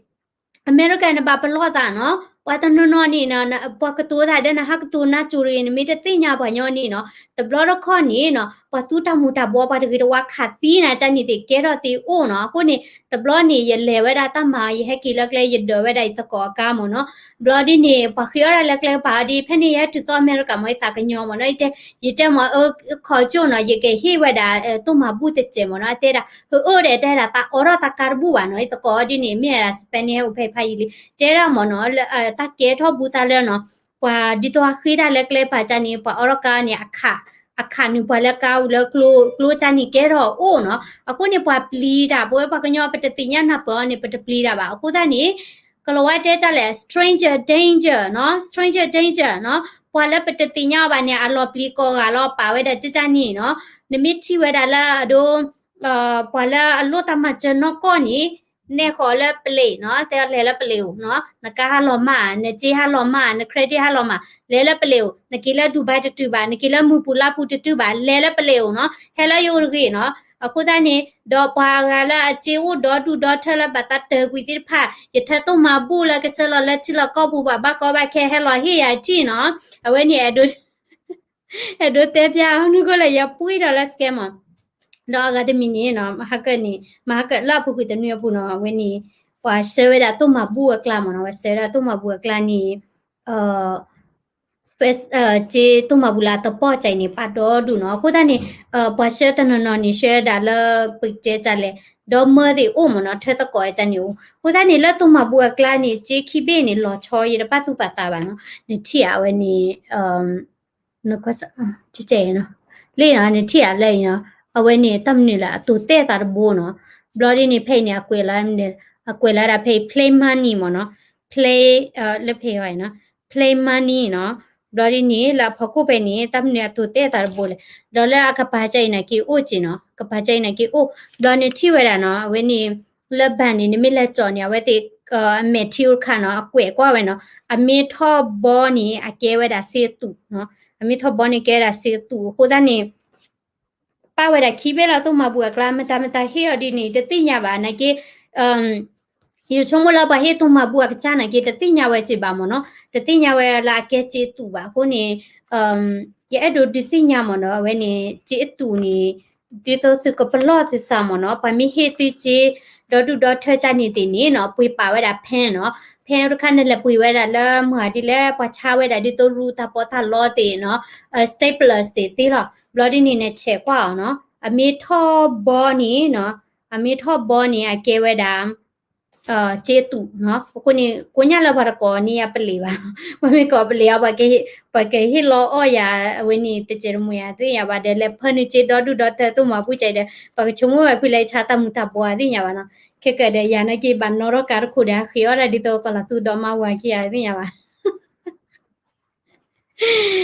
အမဲရကၤနဘၣ်ပလီၢ်သးနီၤ, ပှၤတနီၤနီၤန့ၣ် ပှၤကတိၤတၢ်ဒီးနဟးကတိၤနါစိၤတဂ့ၤ, နမ့ၢ်တသ့ၣ်ညါပှၤညီန့ၣ်နီၤ, တဘျီတခီၣ်န့ၣ်နီၤ ပှၤသူတၢ်မူၤတၢ်ဘှီး ပှၤတဂ့ၤတဝါခးသံနၤကန့ၣ်သ့ၣ် ကဲထီၣ်သ့အိၣ်နီၤ. အဃိန့ၣ် တဘျီန့ၣ် ယလဲၤဝဲဒၣ်တၢ်မၤ ယဟဲက့ၤလၢကျဲ ယဒၢးဝဲဒၣ်ယသကိးအကါမ့ၢ်နီၤ. ဘျီဒ်န့ၣ် ပှၤဃ့အီၣ်ဒၣ်လၢကျဲကပၤအီၤဒ် ဖဲန့ၣ်ယဟဲတုၤသီအမဲရကၤမ့ၢ် ယသးကညီၤမ့ၢ်နီၤ, ယတဲ ယတဲမ့ၢ် အၢ ခီကၠိၣ်နီၤ ယကဟ့ၣ်ဝဲဒၣ် တိၢ်မၤဘူၣ်တစဲးမ့ၢ်နီၤ, တဲဒၣ် ဟအၢၣ်ဒီးတဲဒၣ် သးအိးထီၣ်သးကါတဘူၣ်ဘၣ်နီၤ, ယသကိးအီၤဒ်န့ၣ် မ့ၢ်ဝဲဒၣ် Spanish ဟဲအိၣ်ဖဲဖးယံာ်လံ, တဲဒၣ်မ့ၢ်နီၤ လၢတၢ်ကဲထီၣ်ဘူးသးလၢနီၤ ပှၤဒ်သိးအဃ့တၢ်လၢကျဲကပၤကန့ၣ် ပှၤအိးထီၣ်ကါန့ၣ် အခးနုာ်ပှၤလၢကါအူလၢကျိကန့ၣ်ကဲထီၣ်အိၣ်နီၤ. အဃိန့ၣ် ပှၤပျံၤတၢ် ပဝဲပှၤကညီပတသ့ၣ်ညါနၢ်ပၢၢ်အီၤန့ၣ် ပတပျံၤတၢ်ဘၣ်. အဃိသတးန့ၣ် ကလီၤဝါတဲဒ်လဲၣ် stranger danger နီၤ, stranger danger နီၤ, ပှၤလၢပတသ့ၣ်ညါအီၤဘၣ်န့ၣ် အလီၤပျံၤကိးဂၤလီၤ ပာ်ဝဲဒၣ်ကန့ၣ်နီၤ. နမ့ၢ်ထံၣ်ဝဲဒၣ်လၢအဒိ ပှၤလၢအလိၣ်တၢ်မၤစၢၤနီၢ်ကီၢ်န့ၣ် နဲၣ်ဃီၤလၢပလံးနီၤ, တဲအီၤလဲၤလၢပလံးအိၣ်နီၤ, နကါဟးလီၤမၢ်, နစ့ဟးလီၤမၢ်, န credit ဟးလီၤမၢ်, လဲၤလၢပလံးအိၣ်, နက့ၤလၢဒူဘၣ်တတုၤဘၣ်, နက့ၤလၢမုၢ်ပူၤလါပူၤတတုၤဘၣ်, လဲၤလၢပလံးအိၣ်နီၤ, ဟဲလၢယအိၣ်တဂ့ၤနီၤ. အဃိသတးန့ၣ် ဒီးပှၤဂၤလၢအစ့အိၣ်ဒီဒူၣ်ဒီထၢလၢဘၣ်သးတၢၢ်ကွံာ်သ့ၣ်တဖၣ် ယထၢသိၣ်မၤဘူၣ်လၢကဆှၢလီၤလၢထံလီၢ်ကီၢ်ပူၤ ဘၣ်ဘၣ်ကီဘၣ်ခဲ ဟဲလီၤဟ့ၣ်ယၤထံၣ်နီၤ. အဝဲန့ၣ် အဲၣ်ဒိးတဲပျးအီၤနုၤဃိလၢယပှံၢ်ထီၣ်လၢ scam မး ဒီးအဂၤတမံၤန့ၣ်နီၤ, မဟါကၢန့ၣ် မဟါကၢလၢအပူၤကွံာ်တနွံအပူၤနီၤ, အဝဲန့ၣ် ပှၤဆှၢဝဲဒၣ်သိၣ်မၤဘူၣ်အကျါမးနီၤ, ပှၤဆှၢဝဲဒၣ်သိၣ်မၤဘူၣ်အကျါန့ၣ် စ့သိၣ်မၤဘူၣ်လၢအတပီၢ်ကၠဲးန့ၣ် ပာ်ဒီဒူၣ်နီၤ. အဃိသတးန့ၣ် ပှၤဆှၢတနီၤနီၤန့ၣ် ဆှၢဝဲဒၣ်လၢပတဲတၢ်လဲၣ်, ဒီမၢသ့ၣ်အိၣ်မးနီၤ, ထၢသကိးကၠဲးန့ၣ်အိၣ်. အဃိသတးန့ၣ် လၢသိၣ်မၤဘူၣ်အကျါန့ၣ် စ့ခံဘ့ၣ်န့ၣ် လီၤဆီ ယတပာ်သူၣ်ပာ်သးဘၣ်နီၤ, နထံၣ်ဧါ အဝဲန့ၣ် နကွၢ်စ့ၢ်ကီး လၢနီၤ နထံၣ်ဧါလၢအံၤနီၤ, အဝဲန့ၣ်တၢ်မနုၤလဲၣ် အတိၤတဲာ်သးတဘိနီၤ. ဘျီဒ်န့ၣ် ဖဲအံၤန့ၣ် အကွဲးလီၤ အကွဲးလီၤဒၣ်ဖဲအံၤ Play Money မးနီၤ, Play လၢဖဲအံၤနီၤ, Play Money နီၤ. ဘျီဒ်န့ၣ် လၢအဖီခိၣ်ဖဲန့ၣ် တၢ်မနုၤအတိၤတဲာ်သးတဘိလဲၣ်, ဒီးလၢအကပၤကၠဲးအံၤန့ၣ်က့ၤအိၣ်က့ၤနီၤ, ကပၤကၠဲးအံၤန့ၣ်က့ၤအိၣ်, ဘျီနထံၣ်ဝဲဒၣ်နီၤ, အဝဲန့ၣ် လၢ bank န့ၣ် နမ့ၢ်လဲၤကၠီၣ်န့ၣ် အဝဲသ့ၣ် အမဲာ်ထံအိၣ်တခါနီၤ အကွဲးကွၢ်ဝဲနီၤ, အမ့ၢ်ထီၣ်ဘီန့ၣ် အကဲဝဲဒၣ်စ့အသူးနီၤ, အမ့ၢ်ထီၣ်ဘီန့ၣ်ကဲဝဲဒၣ်စ့အသူး. အဃိသတးန့ၣ် ပာ်ဝဲဒၣ်ခံဘ့ၣ်လီၤ သိၣ်မၤဘူၣ်အကျါ မတၤမတၤဟ့ၣ်အီၤဒ်န့ၣ် တသ့ၣ်ညါဘၣ်နာ်က့ ယဆိကမိၣ်လၢပှၤဟ့ၣ်သိၣ်မၤဘူၣ်အကစၢ်နာ်က့ တသ့ၣ်ညါဝဲစ့ၢ်ဘၣ်မးနီၤ, တသ့ၣ်ညါဝဲလၢအကဲစ့အသူးဘၣ်အဃိန့ၣ် ယအဲၣ်ဒိးဒုးသ့ၣ်ညါမးနီၤ, အဝဲန့ၣ် စ့အသူးန့ၣ် ဒ်သိးသုကပလီၢ်သုသးမးနီၤ, ပှၤမ့ၢ်ဟ့ၣ်သုစ့ ဒီဒူၣ်ဒီထၢကၢ်န့ၣ်သ့ၣ်န့ၣ်နီၤ, ပှ့ၤပာ်ဝဲဒၣ် pen နီၤ, pen တခါန့ၣ်လဲၤပှ့ၤဝဲဒၣ်လၢမၤဒ်လဲၣ် ပှၤဆါဝဲဒၣ်ဒ်သိးရူတၢ်ပီးတၢ်လီသ့ၣ်နီၤ, staplers သ့ၣ်သ့လီၤ. ဘျီဒ်န့ၣ် နဆဲးကွၢ်အီၤနီၤ, အမ့ၢ်ထီၣ်ဘီန့ၣ်နီၤ, အမ့ၢ်ထီၣ်ဘီန့ၣ် အကဲဝဲဒၣ် စ့အသူးနီၤ. အဃိန့ၣ် ကိးညါလၢပှၤတကိးန့ၢ်ယၤပလံးဘၣ်, ပှၤမ့ၢ်ကိးပလံးအီၤ ပှၤကဟ့ၣ်လီအီၣ်ယၤ အဝဲန့ၣ် တစဲးတမံၤယၤသ့ၣ်ညါဘၣ်ဒီး လဲၤဖၢနုာ်စ့ဒီဒူၣ်ဒီထၢသိၣ်မၤဘူၣ်ကၠဲးဒီး ပှၤကဆိကမိၣ်ဝဲဖုလဲၤဆါတၢ်မူၤတၢ်ဘှီးသ့ၣ်ညါဘၣ်နီၤ. ခဲကၢဒီးယၤနာ်က့ဘၣ်နီၣ်ထီၣ်ကါတခိၣ်ဒီး ဟးဃ့အီၣ်ဒၣ်ဒ်သိးကီၢ်လီၤသူဒီးမါဝၤခံဂၤသ့ၣ်ညါဘၣ်.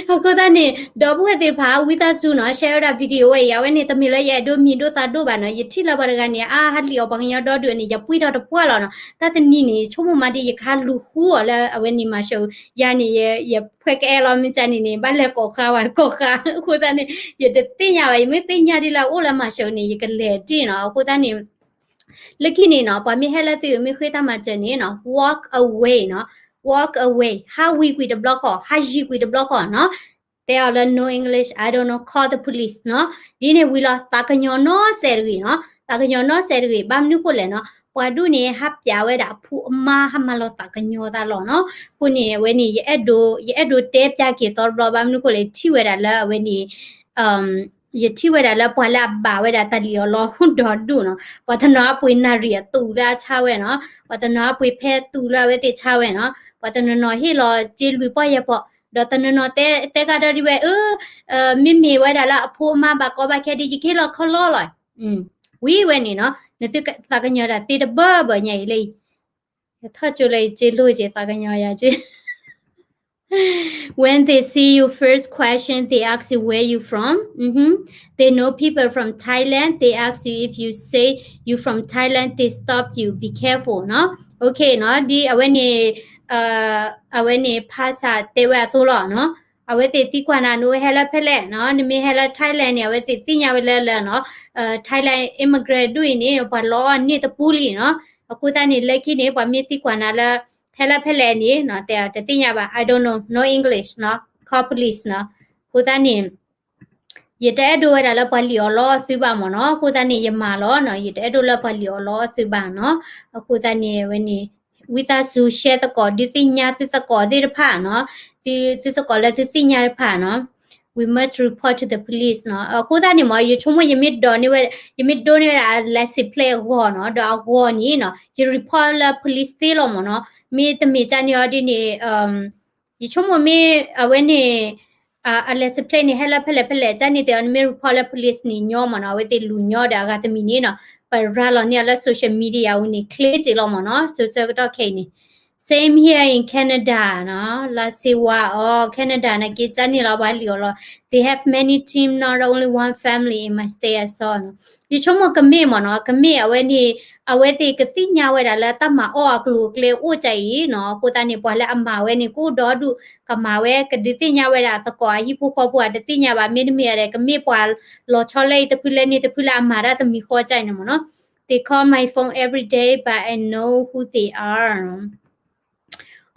အဃိသတးန့ၣ် ဒီပုၢ်ဝဲၢ်သ့ၣ်တဖၣ် ဝံသးစူၤနီၤ share ဝဲဒၣ် video ဝဲအံၤ အဝဲန့ၣ်တမ့ၢ်လၢယအဲၣ်ဒိးမံၤဒိၣ်သးဒိၣ်ဘၣ်နီၤ, ယထံၣ်လၢပှၤတဂၤန့ၣ် အါ ဟးလံၣ်အီၤပှၤကညီဒီဒူၣ်န့ၣ် ယပှံၢ်ထီၣ်တပှၢ်လီၤနီၤ. တၢ်တနံၤန့ၣ် ဆိကမိၣ်မးဒ်ယကဟးလူၤဃုအီၤလၢအဝဲန့ၣ်မၤစၢၤ, ယၤန့ၣ် ယဖှဲကအဲၣ်လီၤမ့ၢ်ကန့ၣ်န့ၣ် ဘၣ်လဲၤကိးဃါဝဲကိးဃါ, အဃိသတးန့ၣ် ယတသ့ၣ်ညါဘၣ်, ယမ့ၢ်သ့ၣ်ညါဒ်လၢအအိၣ်လၢမၤစၢၤန့ၣ် ယကလဲၤဒ်နီၤ. အဃိသတးန့ၣ် လၢခံန့ၣ်နီၤ ပှၤမ့ၢ်ဟဲလၢသုမ့ၢ်ဃ့တၢ်မၤစၢၤန့ၣ်နီၤ walk away နီၤ, walk away ဟးဝံၤကွံာ်တဘျီဃီ, ဟးယံၤကွံာ်တဘျီဃီနီၤ. တဲအီၤလၢ no English, I don't know, call the police နီၤ. ဒ်န့ၣ်ဝံၤလီၤ သးကညီၤနီတစဲးတဂ့ၤနီၤ, သးကညီၤနီတစဲးတဂ့ၤ. ဘၣ်မနုၤဃိလဲၣ်နီၤ, ပှၤဒူၣ်န့ၣ် ဟးပျးဝဲဒၣ်အဖိအမါ ဟးမၤလီၤသးကညီၤသးလီၤနီၤ. အဃိန့ၣ် အဝဲန့ၣ် ယအဲၣ်ဒိး ယအဲၣ်ဒိးတဲပျးက့ၤသီတဘျီ ဘၣ်မနုၤဃိလဲၣ် ယထံၣ်ဝဲဒၣ်လၢအဝဲန့ၣ် ယထံၣ်ဝဲဒၣ်လၢပှၤလၢအဘၣ်ဝဲဒၣ်တၢ်လံၣ်အီၣ်လီအီၣ်ဒီဒူၣ်နီၤ, ပှၤတနီၤအပှ့ၤနၣ်ရံၣ်အသူးလၢအဆါဝဲနီၤ, ပှၤတနီၤအပှ့ၤဖဲသူးလၢအဝဲသ့ၣ်ဆါဝဲနီၤ, ပှၤတနီၤနီၤဟ့ၣ်လီၤစ့လွံၢ်ပီၢ်ယဲၢ်ပီၢ်, ဒီးတနီၤနီၤတဲ တဲကဒီးဒ်ဝဲ အၢ မ့မ့ၢ်ဝဲဒၣ်လၢအဖိအမါဘၣ်ကီဘၣ်ခဲဒ် ယကဟ့ၣ်လီၤခီလီလီၤ. ဝံၤဝဲန့ၣ်နီၤ, နသုသးကညီၤတၢ်သ့တဘၢဘၢညါအံၤလၢ ထီၣ်ကၠိလၢယစ့လိၢ်က့ၤသးကညီၤယၤက့ When they see you, first question they ask you where you from. Mm-hmm. They know people from Thailand. They ask you if you say you from Thailand, they stop you. Be careful နီၤ. Okay နီၤ, ဒ်အဝဲန့ၣ် အဝဲန့ၣ် ဖၣ်ဆၣ်တဲဝဲအသိးလီၤနီၤ. အဝဲသ့ၣ်သံကွၢ်နၤ နအိၣ်ဟဲလၢဖဲလဲၣ်နီၤ, နမ့ၢ်ဟဲလၢ Thailand န့ၣ် အဝဲသ့ၣ်သ့ၣ်ညါဝဲလၢလၢနီၤ, Thailand immigrant ဒူၣ်အံၤန့ၣ် ပှၤလီအီၣ်န့ၢ်တပူလံနီၤ. အဃိသတးန့ၣ် လၢခံန့ၣ် ပှၤမ့ၢ်သံကွၢ်နၤလၢ ဟဲလၢဖဲလဲၣ်န့ၣ်နီၤ, တဲတသ့ၣ်ညါဘၣ်, I don't know, no English နီၤ, call police နီၤ. အဃိသတးန့ၣ် ယတအဲၣ်ဒိးဝဲဒၣ်လၢပှၤလံၣ်အီၣ်လီအီၣ်သုဘၣ်မ့ၢ်နီၤ, အဃိသတးန့ၣ် ယမၤလီၤနီၤ, ယတအဲၣ်ဒိးလၢပှၤလံၣ်အီၣ်လီအီၣ်သုဘၣ်နီၤ. အဃိသတးန့ၣ် အဝဲန့ၣ် ဝံသးစူၤ share သကိး ဒုးသ့ၣ်ညါသုသကိးသ့ၣ်တဖၣ်နီၤ, သုသကိးလၢသုသ့ၣ်ညါတဖၣ်နီၤ. We must report to the police နီၤ. အဃိသတးန့ၣ်မ့ၢ် ယဆိကမိၣ် ယမ့ၢ်ဒိးန့ၢ်ဝဲ ယမ့ၢ်ဒိးန့ၢ်ဝဲဒၣ် license plate အဂီၤနီၤ, ဒီးအဂီၤန့ၣ်နီၤ ယ report လၢ police သ့လီၤမ့ၢ်နီၤ. မ့တမ့ၢ်ကန့ၣ်အီၤဒ်န့ၣ် ယဆိကမိၣ်မ့ၢ်အဝဲန့ၣ် အ license plate န့ၣ် ဟဲလၢဖဲလဲၣ်ဖဲလဲၣ် ကန့ၣ်သ့ၣ်အီၤ နမ့ၢ် report လၢ police န့ၣ်ညီမ့ၢ်နီၤ, အဝဲသ့ၣ်လူၤညီဒီးအဂၤတမံၤန့ၣ်နီၤ ပရၤလီၤန့ၢ်အီၤလၢ social media အူန့ၣ် clear က့ၤလီၤမ့ၢ်နီၤ, စိၤဆၢကတီၢ်ခဲအံၤန့ၣ် Same here in Canada နီၤ, လါစ့ဝါအီၤ Canada နာ်က့ကန့ၣ်လီၤ ပှၤလံၣ်အီၤလီၤ. They have many team, not only one family in my state I saw နီၤ. ယဆိကမိၣ်ကမ့ၢ်မ့ၢ်နီၤ, ကမ့ၢ်အဝဲန့ၣ် အဝဲသ့ၣ်ကသ့ၣ်ညါဝဲဒၣ်လၢတၢ်မၤအီၣ်အကျိၤအကျဲအိၣ်ကါအံၤနီၤ, အဃိသတးန့ၣ် ပှၤလၢအမၤဝဲန့ၣ် ကအိၣ်ဒီဒူၣ် ကမၤဝဲ ကဒုးသ့ၣ်ညါဝဲဒၣ်သကိးအဟံၣ်ဖိဃီဖိ အတသ့ၣ်ညါဘၣ်, မ့တမ့ၢ်ဒီး ကမ့ၢ်ပှၤလီၤဆီလၢအံၤတဖုလၢန့ၣ်တဖုလၢအမၤတၢ်တမံၤဃီကါအံၤန့ၣ်မ့ၢ်နီၤ. They call my phone every day, but I know who they are.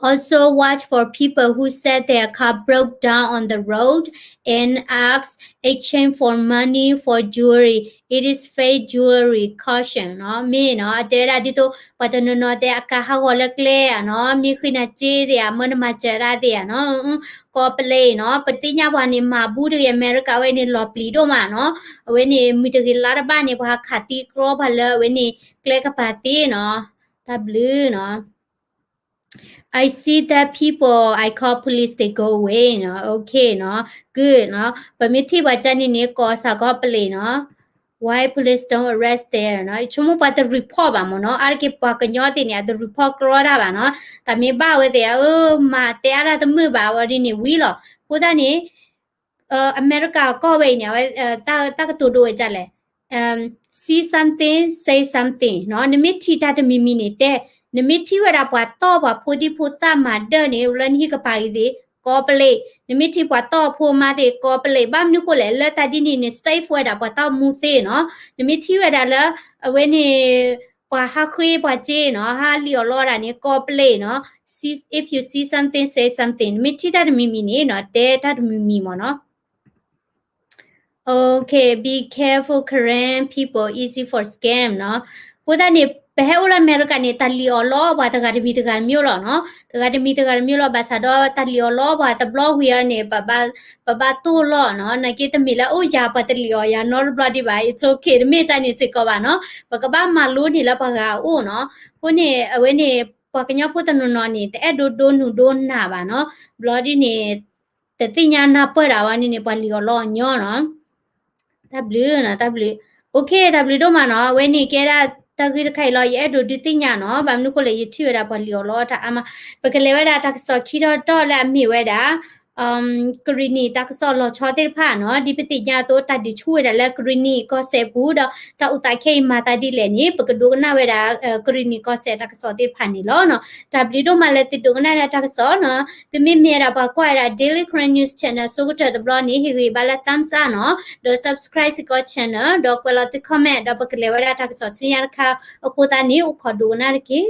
Also watch for people who said their car broke down on the road and ask exchange for money for jewelry. It is fake jewelry. Caution နီၤ. မ့ၢ်နီၤ အတဲဝဲဒၣ်ဒ်သိး ပှၤတနီၤနီၤတဲအကါဟးဂီၤလၢကျဲဧါနီၤ, မ့ၢ်ဃ့နၤစ့သ့ၣ်ဧါ, မၢနမၤစၢၤဒၣ်သ့ၣ်ဧါနီၤ. ကီပလ့နီၤ, ပတသ့ၣ်ညါပှၤန့ၣ် မၤဘူတဂ့ၤ, အမဲရကၤဝဲန့ၣ် လီၤပျံၤဒိၣ်မးနီၤ. အဝဲန့ၣ် မုၢ်တဂ့ၤလါတဘၣ်န့ၣ် ပှၤဟးခးသံကြီပှၤလၢအဝဲန့ၣ် ကျဲကပၤသ့နီၤ. တၢ်ဘျုးနီၤ. I see that people, I call police, they go away နီၤ. Okay နီၤ, good နီၤ. ပမ့ၢ်ထံၣ်ပှၤကါန့ၣ်န့ၣ် ကိးစ့ၢ်ကီးပလ့နီၤ. Why police don't arrest there နီၤ. ယဆိကမိၣ်ပှၤတ report ဘၣ်မ့ၢ်နီၤ, အါတက့ၢ်ပှၤကညီသ့ၣ်န့ၣ် အတ report ကြီတၢ်ဘၣ်နီၤ. တၢ်မ့ၢ်ဘၣ်ဝဲသ့ၣ်ဧါ, မၤတဲအါတၢ်တမုာ်ဘၣ်ဝဲဒ်န့ၣ်ဝံၤလီၤ. အဃိသတးန့ၣ် အမဲရကၤကီၢ်ဝဲအံၤန့ၣ် အဝဲ တၢ်ကတိၤဒိဝဲဒ်လဲၣ်, see something, say something နီၤ. နမ့ၢ်ထံၣ်တၢ်တမံၤမံၤန့ၣ်တဲ, နမ့ၢ်ထံၣ်ဝဲဒၣ်ပှၤတီၢ်ပှၤဖိဒံဖိသၣ်မၤဒၢၣ်န့ၣ် လၢနဟံၣ်ကပၤဂ့ၤသ့ၣ် ကိးပလ့, နမ့ၢ်ထံၣ်ပှၤတီၢ်ဖိမါသ့ၣ် ကိးပလ့, ဘၣ်မနုၤဃိလဲၣ် လၢတၢ်ဒ်န့ၣ်န့ၣ် safe ဝဲဒၣ်ပှၤတီၢ်မူသ့နီၤ. နမ့ၢ်ထံၣ်ဝဲဒၣ်လၢ အဝဲန့ၣ် ပှၤဟးဃ့ပှၤစ့နီၤ, ဟးလံၣ်အီၣ်လီအီၣ်ဒၣ်န့ၣ် ကိးပလ့နီၤ. See, if you see something, say something. နမ့ၢ်ထံၣ်တၢ်တမံၤမံၤန့ၣ်နီၤ တဲတၢ်တမံၤမံၤမ့ၢ်နီၤ. Okay, be careful, Karen people, easy for scam နီၤ. အဃိသတးန့ၣ် ပဟဲအိၣ်လၢအမဲရကၤန့ၣ် တၢ်လံၣ်အီၣ်လီအီၣ်ပှၤတဂၤတမံၤတဂၤတမံၤလီၤနီၤ. တဂၤတမံၤတဂၤတမံၤလီၤ, ဘၣ်ဆၣ်ဒီးတၢ်လံၣ်အီၣ်လီအီၣ်ပှၤတဘျီဝံၤအီၤန့ၣ် ပဘၣ်တိၢ်လီၤနီၤ. နာ်က့တမ့ၢ်လၢအိၣ်ယၤပှၤတလံၣ်အီၣ်ယၤနီတဘျီဒံးဘၣ်, it's okay, တမ့ၢ်ကန့ၣ်စ့ၢ်ကီးဘၣ်နီၤ. ပကဘၣ်မၤလိန့ၢ်လၢပှၤဂၤအအိၣ်နီၤ. အဃိန့ၣ် အဝဲန့ၣ် ပှၤကညီဖိတနီၤနီၤန့ၣ် တအဲၣ်ဒိးဒိနုာ်ဒိနၢ်ဘၣ်နီၤ. ဘျီဒ်န့ၣ် တသ့ၣ်ညါနၢ်ပၢၢ်ဒၣ်ဝဲန့ၣ်န့ၣ် ပှၤလံၣ်အီၣ်လီအီၣ်ညီနီၤ. တၢ်ဘျုးနီၤ, တၢ်ဘျုး. Okay, တၢ်ဘျုးဒိၣ်မးနီၤ. အဝဲန့ၣ်ကဲဒၣ်တၢ်ဂ့ၢ်တခါအံၤလီၤ, ယအဲၣ်ဒိးဒုးသ့ၣ်ညါနီၤ. ဘၣ်မနုၤဃိလဲၣ် ယထံၣ်ဝဲဒၣ်ပှၤလံၣ်အီၣ်လီအီၣ်တၢ်အါမး. ပကလဲၤဝဲဒၣ်တၢ်ကစီၣ်ခံထီၣ်တီၢ်လၢအမ့ၢ်ဝဲဒၣ် ကရံၣ်နံၣ်တၢ်ကစီၣ်လီၤဆီသ့ၣ်တဖၣ်နီၤ. ဒ်ပသ့ၣ်ညါအသိး တၢ်ဒုးဆူၣ်ဝဲဒၣ်လၢကရံၣ်နံၣ်ကီၢ်စဲၣ်ပူၤဒီး တၢ်အိၣ်သးခဲအံၤမၤသးဒ်လဲၣ်န့ၣ် ပကဒိကနၣ်ဝဲဒၣ် ကရံၣ်နံၣ်ကီၢ်စဲၣ်တၢ်ကစီၣ်သ့ၣ်တဖၣ်န့ၣ်လီၤနီၤ. တၢ်ဘျုးဒိၣ်မးလၢသုဒိကနၣ်ဒၣ်တၢ်ကစီၣ်နီၤ. သုမ့မ့ၢ်ဝဲဒၣ်ပှၤကွၢ်ဝဲဒၣ် Daily Karen News Channel ဆိကတၢၢ်တဘျီန့ၣ် ဟ့ၣ်ဂံၢ်ဘါလၢ thumbs up နီၤ, ဒီး subscribe စ့ၢ်ကီး channel ဒီးကွဲးလီၤသု comment ဒီးပကလဲၤဝဲဒၣ်တၢ်ကစီၣ်ဆူညါတခါအဃိသတးန့ၣ် အိၣ်ခိးဒိကနၣ်တက့ၢ်.